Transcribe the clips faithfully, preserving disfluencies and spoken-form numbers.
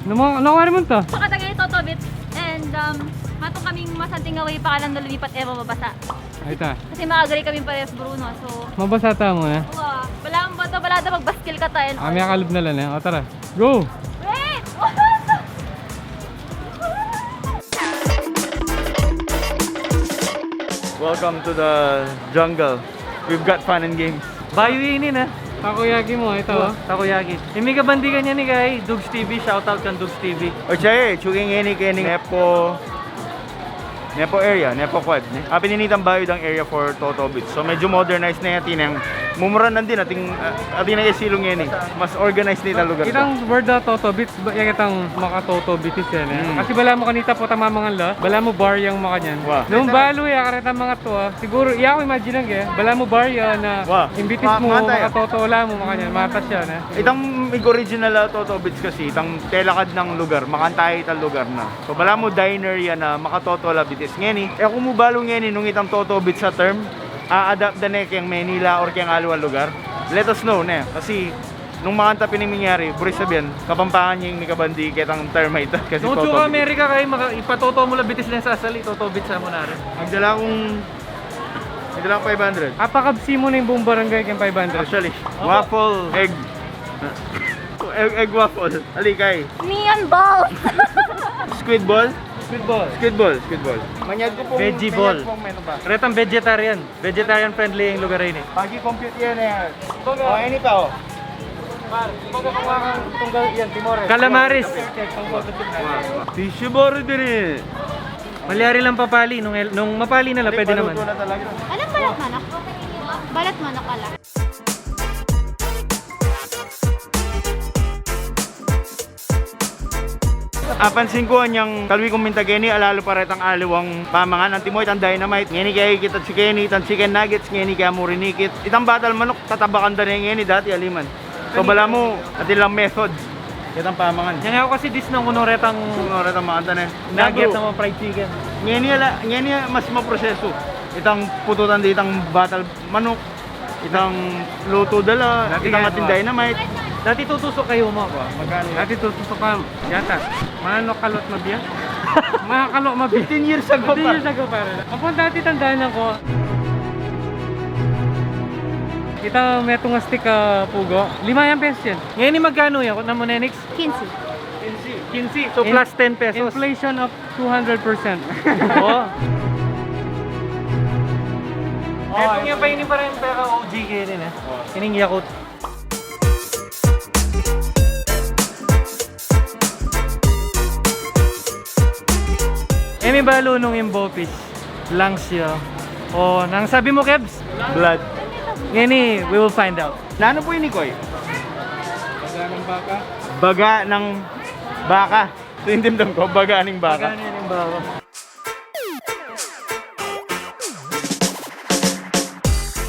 Ano mo, ano kari mo to? Pakatagay Totobits and, um, matung kaming masanting away pa kalang lumipat e mababasa. Ay ta. Kasi maagri kami pares Bruno, so. Mabasa ta muna. Wa, bala mo ba to? Bala da magbaskil ka tayo. Ah, may kalub na lang eh. O, tara. Go! Wait! Welcome to the jungle. We've got fun and games. Bayu ini na. Takoyaki mo, ito. Oh, takoyaki. Imi ka bandikan niya ni kay Dugs T V, shoutout kang Dugs T V. O siya eh, chuking ini kay ni Nepo, Nepo area, Nepo Quad. Ne? Apin ini itang bayu dang area for Totobits. So medyo modernized na yan, tineng mumura nandin, ating, ah, ating nag-isilong yan eh. Mas organized na itang lugar. Itang word na Totobits, ba, yan itang makatotobitis yan eh. Hmm. Kasi bala mo kanita po tamamangan la, bala mo bar yang makanyan. Wa. Nung balu ya, kareta mga to ah. Siguro, iya ko imagine ang eh. Bala mo bar yan na imbitis mo, makatoto la mo, makanyan, matas yan eh. Itang mig original na Totobits kasi, itang telakad ng lugar, makantay itang lugar na. So, bala mo diner yan na makatoto la bitis. Ngeni, e ku mu balu ngeni nung itang Totobits a term, a-adapt da ne keng Manila or keng aliwang lugar. Let us know ne. Kasi, nung makanta pin ing minyari, buri sabian, Kapampangan ya ing mikabandi ketang term a ita. Kasi nung Totobits. Tsura Amerika kay, maka-, ipatoto mu la bitis len sasali, Totobits a mu na rin. Magdala kung Ito lang five hundred. Apakabsi mu na ing buong barangay keng five hundred. Actually, waffle, egg. Egg, egg waffle. Ali kay. Neon balls. Squid ball? Squid ball. Squid ball, squid ball. Manyad ku pong, veggie ball. Manyad ku pong menu ba? Retang vegetarian. Vegetarian friendly ing lugar ini. Pagi-compute yan eh. O, ini pa, o. Par, kumbaga kung ang tunggal yan, Timor eh. Calamares. Tissue ball diri. Malyari lang papali, nung el-, nung mapali na la, pwede naman. Paluto na talaga. Alam, balat manok. Balat manok, ala. Apansin ku, anyang kalwi kung minta keni, alalu pa retang aliwang pamangan. Antimo itang dynamite. Ngeni kaya ikit at si Kenny, itang chicken nuggets, ngeni kaya mu rinikit. Itang batal manok, tatabakan da ne ngeni, dati aliman. So, bala mu, atin lang method. Ketang pamangan. Yang aku kasi dis nang kuno retang, kuno retang makanta ne. Nugget na fried chicken. Ngeni ala, ngeni mas maproseso. Itang pututan di itang batal manok, itang luto da la, itang atin dynamite. Dati tutusok kayu mo. Magkano? Dati tutusok ka, yata. Manok kalot mabia. Manok kalot mabia. Fifteen years ago pa. Fifteen years ago, pare. Apo dati tandaan ako. Kita metung a stick a pugo. Lima yang pesos yan. Ngeni magkano yan? Kung namu, Nenix? Kinsi. Kinsi. Kinsi. So, plus ten pesos. Inflation of two hundred percent. O. O, ito nga pa, ini pa rin pera O G keni, eh. O. Ining Yakult. E mi balu nung ing bopis, lungs ya. O, nang sabi mu, Kebs? Blood. Ngeni, we will find out. Nanu pu ini, Koy? Baga ng baka. Baga ng baka. So, ing dimdam ku, baga ning baka. Baga ning baka.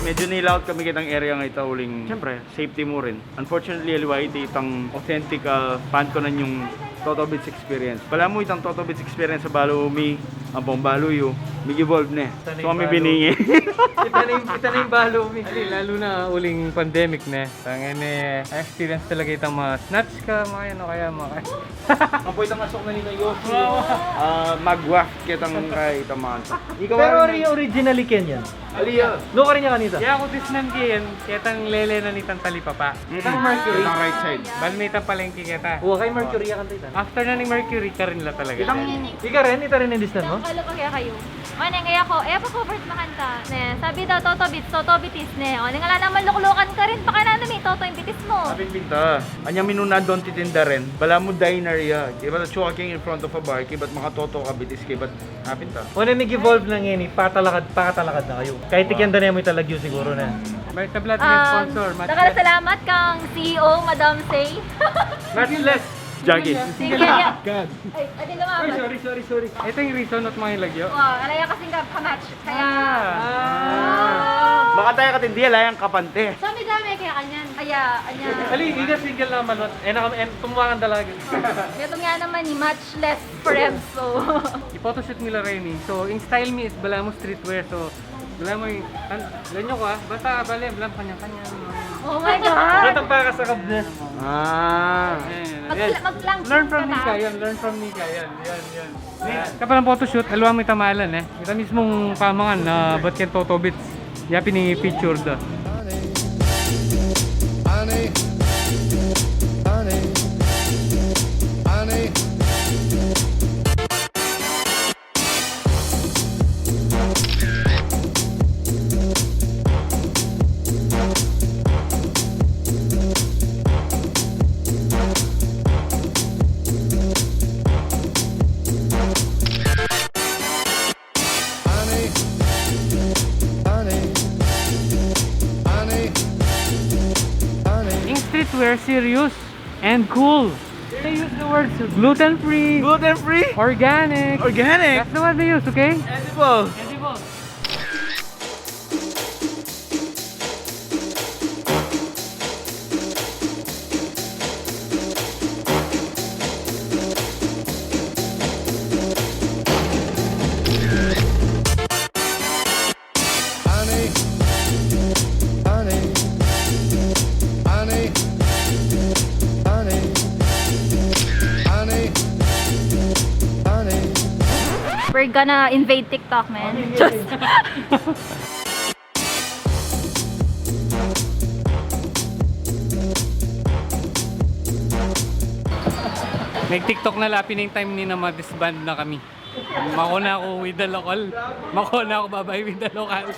Medyo nilaut kami ketang area ngeni, uling, siyempre, safety mu rin. Unfortunately, aliwa iti itang authentic, ah, pangkunan yung Toto Beats experience. Bala mu itang Toto Beats experience a balu mi, ampong balu yu, mig-evolve ne. So, kami biningi. Kita na yung, kita na yung balu mi. Lalu na uling pandemic ne. Tangin ne, experience talaga itang mga snatch ka, mga yan, o kaya mga Ampo itang asok na nina Yoshi. Ah, magwak ketang kay itang mga. Pero ori-, originally Kenyan. Aliya. No, karin ya kanita. Ya, aku tisnan Ken, ketang lele na nitang talipapa. Itang Mercury. Itang right side. Bal nitang palengke keta. O, kay Mercury ya kanita. After na ni Mercury, karin la talaga. Itang, ika rin, ita rin ing disnan mu? Kalo pa kaya kayu? O, neng, e ku, e pa covered makanta. Ne, sabi daw, Toto Beats, Toto Beats, ne. O, neng, ala nang maluklukan karin, baka na mi, Toto ing bitis mu. Apin pinta. Anya minuna don titinda rin. Bala mu diner ya. Kibat a walking in front of a bar, kibat makatoto ka bitis, kibat apin ta. O, neng, mig-evolve na ngeni, patalakad, patalakad na kayu. Kahit tikyan da ne mu italagyu siguro na. May tabla, um, sponsor, matchless. Dakal a salamat kang C E O, Madam Say. Matchless. Jackie. Sige, ya. God. Ay, adi lumabas. Ay, sorry, sorry, sorry. Ito yung reason at mga ilagyo. O, alaya kasing ka-, kamatch. Kaya, ah. Makataya ka tindi, ala yang kapante. Sa mi dami kaya kanyan. Aya, anya. Ali, iga single naman, what? E na kami, e, tumuwakan talaga. Ito nga naman, ni matchless friends, so. I-photoshoot mi la reni. So, ing style mi is bala mu streetwear, so, bala mu yung, an-, alam nyo ko, ah, basta, bala, bala, kanya-kanya. Oh my God! Batang para sa kabnes. Ah. Ayan, ayan. Yan. Mag-plank Learn from ka. Nika, yan. Learn from Nika, yan. Yan, yan. Yan. Kapalang photoshoot, aliwa mita malan e. Mita mismung pamangan na bat keng Toto Beats. Ya pin i-feature da. In streetwear, serious and cool. They use the words gluten free, Gluten free? Organic. Organic. That's the one they use, okay? Edible. Edible. We're gonna invade TikTok, man. Just Nag-TikTok na la pin ing time nina, ma-disband na kami. Mako na ku with the local. Mako na ku, babay, with the local.